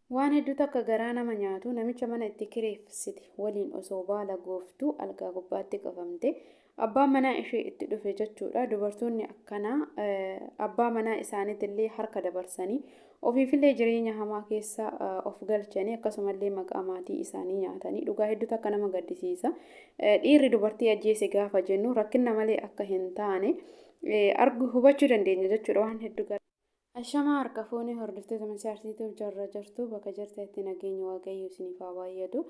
Waan hedduu takka garaa nama nyaatu namicha mana itti kireessite waliin osoo baala gooftuu algaa gubbaatti qabamte abbaan manaa ishee itti dhufe jechuudha. Dubartoonni akkanaa abbaa manaa isaaniitillee harka dabarsanii ofiifillee jireenya hamaa keessa of galchanii akkasumallee maqaa maatii isaanii nyaatanii dhugaa hedduu takka nama gaddisiisa. Dhiirri dubartii ajjeese gaafa jennu rakkina malee akka hin taane argu hubachuu dandeenya jechuudha waan hedduu. Ashamaa harka fuunee hordoftoota Masaartiituuf jarra jirtu bakka jirtanitti nageenya Waaqayyoo isiniif haa baay'atu.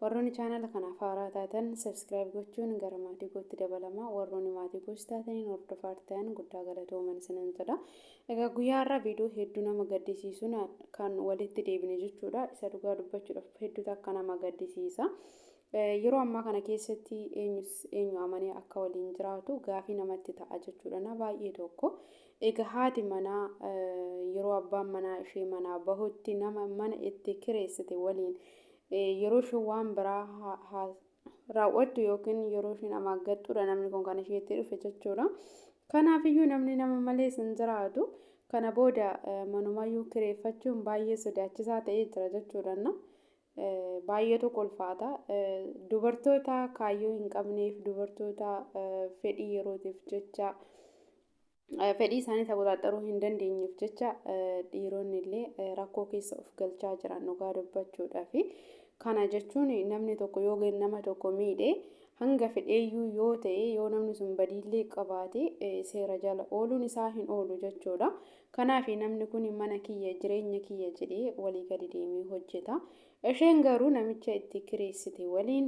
Warroonni chaanala kanaaf haaraa taatan subscribe gochuun gara maatii kootti dabalama. Warroonni maatii koos taataniin hordofaa ta'an guddaa galatooman isiniin jedha. Egaa guyyaa har'aa viidiyoo hedduu nama gaddisiisuun kan walitti deebine jechuudha. Isa dhugaa dubbachuudhaaf hedduu takka nama gaddisiisa. Yeroo ammaa kana keessatti eenyus eenyu amanee akka waliin jiraatu gaafii namatti ta'a jechuudha. Na baay'ee tokko. Egaa haati manaa yeroo abbaan manaa ishee manaa bahutti nama mana itti kireessite waliin yeroo isheen waan biraa raawwattu yookiin yeroo isheen amaaggattudha namni kun kan isheetti dhufe jechuudha. Kanaafiyyuu namni nama malees hin jiraatu. Kana booda manumayyuu kireeffachuun baay'ee sodaachisaa ta'ee jira jechuudha. Baay'eetu ulfaata. Dubartoota kaayyoo hin qabneef, dubartoota fedhii yerootiif jecha fedhii isaanii qoxaxaruu hin dandeenyeef jecha dhiironni illee rakkoo keessa of galchaa jiran dhugaa dubbachuudhaaf. Kana jechuun namni tokko yoo nama tokko miidhe hanga fedheeyyuu yoo ta'e yoo namni sun badiillee qabaate seera jala ooluun isaa hin oolu jechuudha. Kanaaf namni kun mana kiyya jireenya kiyya jedhee walii gadi deemee hojjeta. Isheen garuu namicha itti kireessite waliin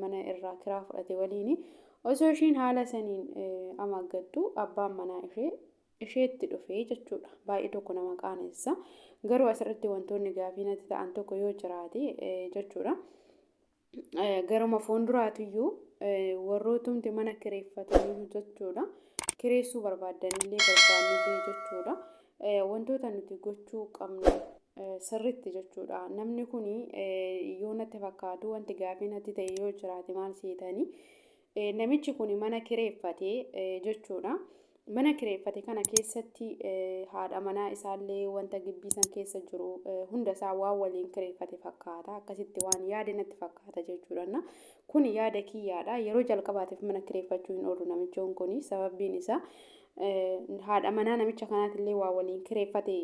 mana irraa kiraa fudhate waliin osoo ishiin haala saniin amaaggattu abbaan manaa ishee isheetti dhufee jechuudha. Baay'ee tokko nama qaanessa. Garuu asirratti wantoonni gaafii natti ta'an tokko yoo jiraate jechuudha. Garuma fuulduraatiyyuu warrootumti mana kireeffatanii jechuudha. Kireessuu barbaaddanillee barbaannillee jechuudha. Wantoota nuti gochuu qabnu sirriitti jechuudha. Namni kun yoo natti fakkaatu wanti gaafii natti ta'e yoo jiraate maal seetanii namichi kun mana kireeffatee jechuudha. Mana kireeffate kana keessatti haadha manaa isaallee wanta gibbii san keessa jiru hunda isaa waan waliin kireeffate fakkaata. Akkasitti waan yaade natti fakkaata jechuudha. Kun yaada kiyyaadha. Yeroo jalqabaatiif mana kireeffachuu hin oolu namichoon kun sababbiin isaa haadha manaa namicha kanaatillee waa waliin kireeffate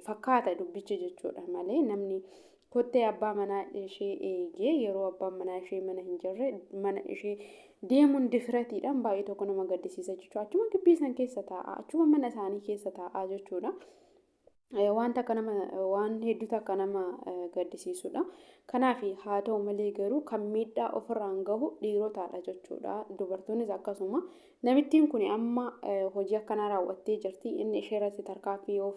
fakkaata dubbichi jechuudha malee namni kottee abbaa manaa ishee eegee yeroo abbaan manaa ishee mana hin jirre mana ishee deemuun difiratiidhaan baay'ee tokko nama gaddisiisa jechuudha. Achuma gibbii san keessa taa'a, achuma mana isaanii keessa taa'a jechuudha. Waan takka nama waan hedduu takka nama gaddisiisudha. Kanaaf haa ta'u malee garuu kan miidhaa ofirraan gahu dhiirotaadha jechuudha. Dubartoonnis akkasuma namittiin kun amma hojii akkanaa raawwattee jirti. Inni ishee irratti tarkaanfii yoo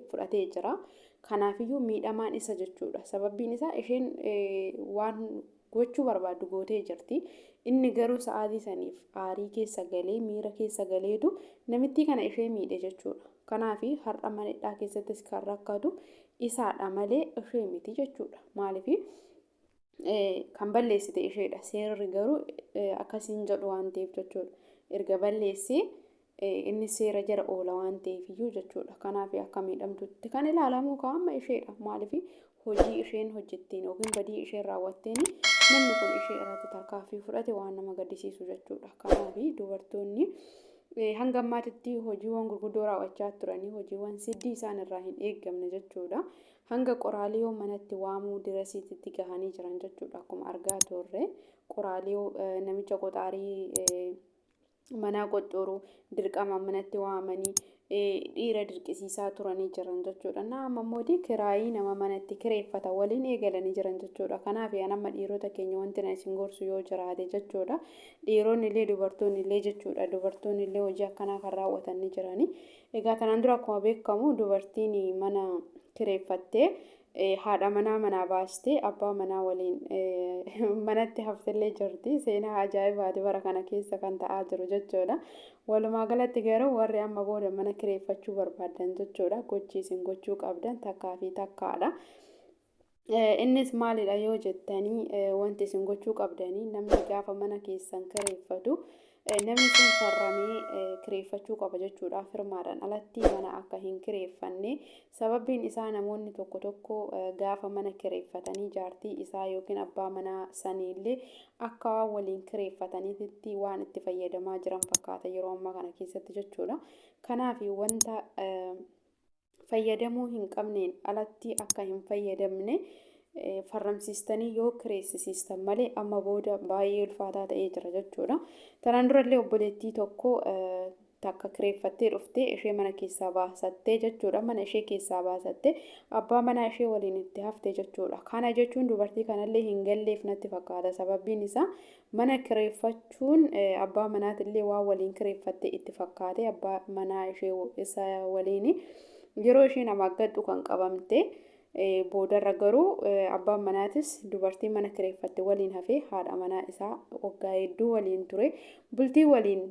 fudhatee jira. Kanaafiyyuu miidhamaan isa jechuudha. Sababbiin isaa isheen waan gochuu barbaaddu gootee jirti. Inni garuu sa'aatii saniif aarii keessa galee miira keessa galeetu namittii kana ishee miidhe jechuudha. Kanaaf har'a mana hidhaa keessattis kan rakkatu isaadha malee ishee miti jechuudha. Maaliif kan balleessite isheedha. Seerri garuu akkasiin jedhu waan ta'eef jechuudha. Erga balleessee inni seera jala oola waan ta'eef iyyuu jechuudha. Kanaaf akka miidhamtutti kan ilaalamu kaa'ama isheedha. Maaliif hojii isheen hojjetteen yookiin badii isheen raawwatteen namni kun ishee irratti tarkaanfii fudhate waan nama gaddisiisu jechuudha. Kanaaf dubartoonni hanga ammaatitti hojiiwwan gurguddoo raawwachaa turanii hojiiwwan siddii isaan irraa hin eeggamne jechuudha. Hanga qoraaliyoo manatti waamuu dirasiitti gahanii jiran jechuudha. Akkuma argaa turre qoraaliyoo namicha qoxaarii manaa qoxxoru dirqama manatti waamanii dhiira dirqisiisaa turanii jiran jechuudha. Amma immoo kiraayii nama manatti kireeffata waliin eegalanii jiran jechuudha. Kanaaf amma dhiirota keenya wanti na isin gorsu yoo jiraate jechuudha. Dhiironni illee dubartoonni illee jechuudha. Dubartoonni illee hojii akkanaa kan raawwatan ni jirani. Egaa kanaan dura akkuma beekamu dubartiin mana kireeffattee haadha manaa manaa baastee abbaa manaa waliin manatti haftellee jirti. Seenaa ajaa'ibaati bara kana keessa kan ta'aa jiru jechuudha. Walumaa galatti garuu warri amma booda mana kireeffachuu barbaadan jechuudha. Gochi isin gochuu qabdan takkaa fi takkaadha. Innis maalidha yoo jettanii wanti isin gochuu qabdanii namni gaafa mana keessan kireeffatu Namni sun farramee kireeffachuu qaba jechuudha. Firmaadhaan alatti mana akka hin kireeffanne. Sababbiin isaa namoonni tokko tokko gaafa mana kireeffatanii jaartii isaa yookiin abbaa manaa saniillee akka waan waliin kireeffataniitti waan itti fayyadamaa jiran fakkaata yeroo ammaa kana keessatti jechuudha. Kanaaf wanta fayyadamuu hin qabneen alatti akka hin fayyadamne farramsiistanii yoo kireessisiistan malee amma booda baay'ee ulfaataa ta'ee jira jechuudha. Tanaan durallee obboleettii tokko takka kireeffattee dhuftee ishee mana keessaa baasattee jechuudha. Mana ishee keessaa baasattee abbaa manaa ishee waliin itti haftee jechuudha. Kana jechuun dubartii kanallee hin galleef natti fakkaata. Sababbiin isaa mana kireeffachuun abbaa manaatillee waan waliin kireeffatte itti fakkaate abbaa manaa ishee isa waliin yeroo isheen amaaggadhu kan qabamte. Boodarra garuu abbaan manaatis dubartii mana kireeffatte waliin hafee haadha manaa isaa waggaa hedduu waliin ture. Bultii waliin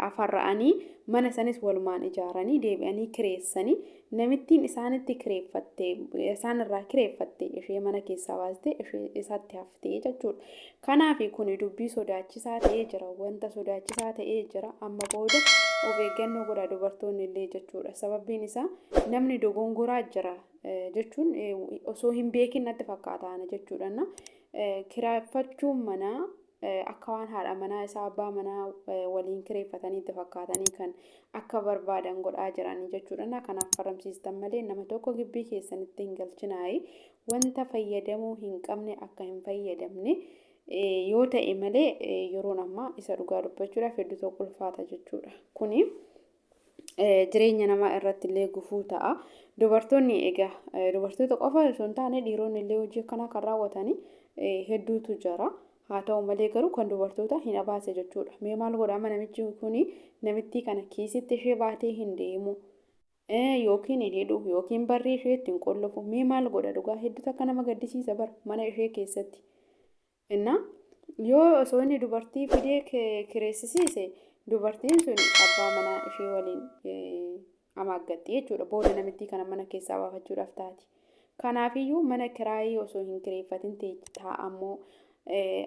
afarra'anii mana sanis walumaan ijaaranii deebi'anii kireessanii namittiin isaanitti kireeffatte isaanirraa kireeffatte ishee mana keessaa baaste ishee isatti haftee jechuudha. Kanaaf kun dubbii sodaachisaa ta'ee jira. Wanta sodaachisaa ta'ee jira. Amma booda of eeggannoo godha dubartoonni illee jechuudha. Sababbiin isaa namni dogongoraa jira jechuun osoo hin beekin natti fakkaata ana jechuudha. Kireeffachuun manaa akka waan haadha manaa isaa abbaa manaa waliin kireeffatanii itti fakkaatanii kan akka barbaadan godhaa jiranii jechuudha. Kanaaf farramsiistan malee nama tokko gibbii keessanitti hin galchinaayi. Wanta fayyadamuu hin qabne akka hin fayyadamne yoo ta'e malee yeroon ammaa isa dhugaa dubbachuudhaaf hedduu tokko ulfaata jechuudha. Kuni jireenya namaa irratti illee gufuu ta'a. Dubartoonni egaa dubartoota qofa osoo hin taane dhiironni illee hojii akkanaa kan raawwatanii hedduutu jira. Haa ta'u malee garuu kan dubartoota hin abaase jechuudha. Mee maal godhama namichi kuni namittii kana kiisitti ishee baatee hin deemu. Yookiin hin hidhu yookiin barrii ishee ittiin qollofu. Mee maal godha dhugaa hedduutu akka nama gaddisiisa bara mana ishee keessatti. Innaa yoo osoo inni dubartii fidee kireessisiise dubartiin sun abbaa manaa ishee waliin amaaggatti jechuudha. Booda namittii kana mana keessaa baafachuudhaaf taati. Kanaafiyyuu mana kiraayii osoo hin kireeffatin taa'ammoo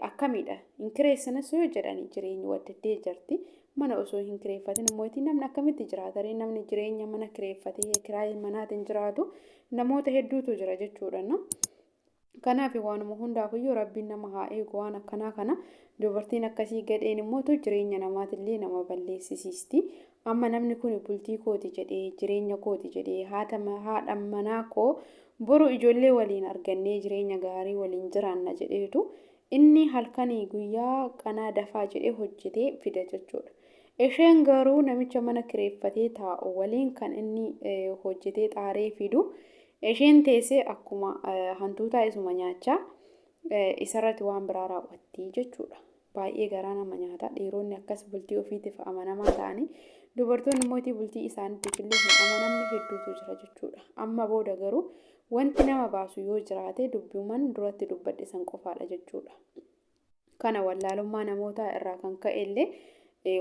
akkamidha? Hin kireessanis yoo jedhani jireenyi waddaddee jirti. Mana osoo hin kireeffatin immoo namni akkamitti jiraata? Namni jireenya mana kireeffatee kiraayii manaatiin jiraatu namoota hedduutu jira jechuudha. Kanaaf waanuma hundaafiyyuu rabbiin nama haa eegu waan akkanaa kana dubartiin akkasii gadheen immoo jireenya namaatillee nama balleessisiisti. Amma namni kun bultii kooti jedhee jireenya kooti jedhee haadha manaa koo boru ijoollee waliin argannee jireenya gaarii waliin jiraanna jedheetu inni halkanii guyyaa qanaa dafaa jedhee hojjetee fida jechuudha. Isheen garuu namicha mana kireeffatee taa'u waliin kan inni hojjetee xaaree fidu isheen teessee akkuma hantuutaa isuma nyaachaa isarratti waan biraa raawwatti jechuudha. Baay'ee garaa nama nyaata. Dhiironni akkas bultii ofiitiif amanamaa ta'anii dubartoonni immoo bultii isaaniitiif illee hin amanamne hedduutu jira jechuudha. Amma booda garuu wanti nama baasu yoo jiraate dubbiiwwan duratti dubbadhe san qofaadha jechuudha. Kana wallaalummaa namootaa irraa kan ka'e illee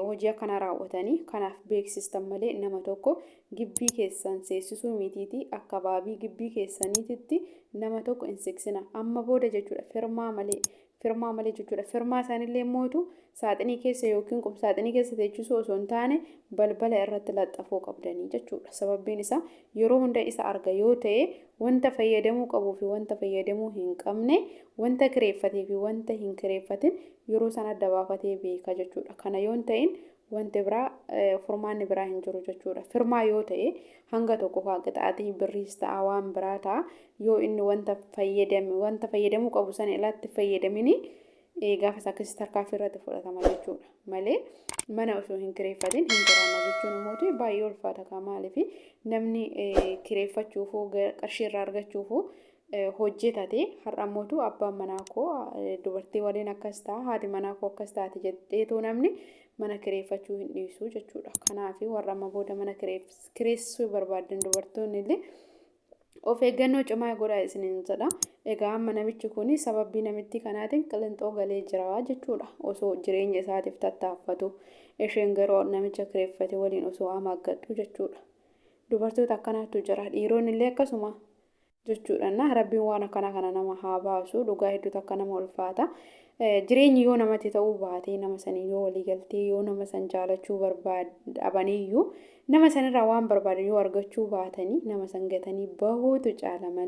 hojii akkana raawwatanii kanaaf beeksistan malee nama tokko gibbii keessan seessisuu mitiitii akka baabii gibbii keessaniititti nama tokko hin siqsina. Amma booda jechuudha firmaa malee jechuudha. Firmaa isaanillee mootu saaxinii keessa yookiin qubsaaxinii keessa teechisuu osoo hin taane balbala irratti laxxafuu qabdanii jechuudha. Sababbiin isaa yeroo hunda isa arga yoo ta'e wanta fayyadamuu qabuu fi wanta fayyadamuu hin qabne wanta kireeffatee fi wanta hin kireeffatin yeroo sana adda baafatee beeka jechuudha. Kana yoo hin ta'in wanti biraa furmaanni biraa hin jiru jechuudha. Firmaa yoo ta'e hanga tokko qixaatii birriis ta'a waan biraa ta'a yoo inni wanta fayyadamuu qabu sana irratti fayyadamini gaafas akkasii tarkaanfii irratti fudhatama jechuudha. Malee mana osoo hin kireeffatin hin jiraanna jechuun immoo baay'ee ulfaata kaa maaliif namni kireeffachuufuu qarshii irraa argachuufuu hojjetate har'a immoo abbaan manaa koo dubartii waliin akkas ta'a haati manaa koo akkas taate jedheetoo namni mana kireeffachuu hin dhiisu jechuudha. Kanaaf warra amma booda mana kireessuu barbaadan dubartoonni illee of eeggannoo cimaa godhaa isiniin jedha. Egaa amma namichi kun sababii namitti kanaatiin qilinxoo galee jira jechuudha. Osoo jireenya isaatiif tattaaffatu isheen garuu namicha kireeffate waliin osoo amaaggadhu jechuudha. Dubartoota akkanaatu jira. Dhiironni illee akkasuma jechuudha. Rabbiin waan akkana kana nama haa baasu. Dhugaa hedduutu akka nama ulfaata. Jireenyi yoo namatti ta'uu baate, nama sanii yoo waliigaltee yoo nama san jaalachuu dhabaniyyuu, nama sanirraa waan barbaadan yoo argachuu baatanii, nama san gatanii bahuutu caala malee.